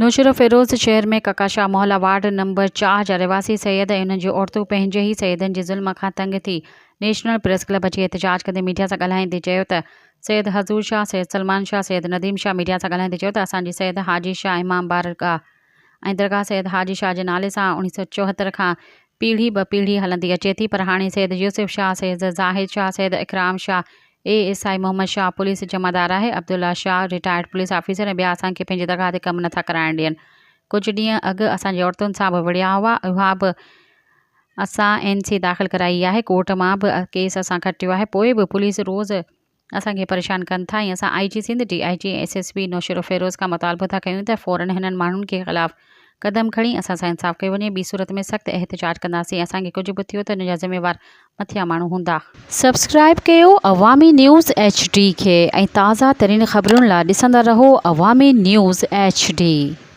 نوشهروفيروز شهر ۾ ڪڪا شاهه محلا ward number چار جا رهواسي سيد ۽ انهن جون عورتون پنهنجي ئي سيدن جي ظلم کان تنگ ٿي نيشنل پريس ڪلب اچي احتجاج ڪندي ميڊيا سان ڳالهائيندي چيو ته سيد حضور شاهه، سيد سلمان شاهه، سيد نديم شاهه ميڊيا سان ڳالهائيندي چيو ته اسان جي سيد حاجي شاهه امام بارگاهه ۽ درگاهه سيد حاجي شاهه جي نالي سان اوڻيهه سئو 74 کان پيڙهي به پيڙهي هلندي اچي ٿي پر هاڻي Syed Yousuf Shah, Syed Zahid Shah, Syed Ikram Shah, A S I Muhammad Shah police جمعدار آهي، Abdullah Shah retired police officer ۽ ٻيا اسان کي پنهنجي درگاهه تي ڪم نٿا ڪرائڻ ڏين. ڪجهه ڏينهن اڳ اسان جي عورتن سان به وڙهيا هئا اها به اسان اين سي داخل ڪرائي آهي ڪورٽ مان به ڪيس اسان کٽيو آهي پوء به پوليس روز اسان کي پريشان ڪن ٿا ۽ اسان I G Sindh, D I G ۽ S S P Naushahro Feroze کان مطالبو ٿا ڪيون ته فورن هنن ماڻهن کي خلاف قدم کڻي اسان سان انصاف ڪيو وڃي ٻي صورت ۾ سخت احتجاج ڪنداسين اسان کي ڪجهه به ٿيو ته ان جا ذميوار مٿيان ماڻهو هوندا. سبسڪرائيب ڪيو عوامي نيوز ايڇ ڊي کي ۽ تازه ترين خبرن لا ڏسندا رهو عوامي نيوز ايڇ ڊي.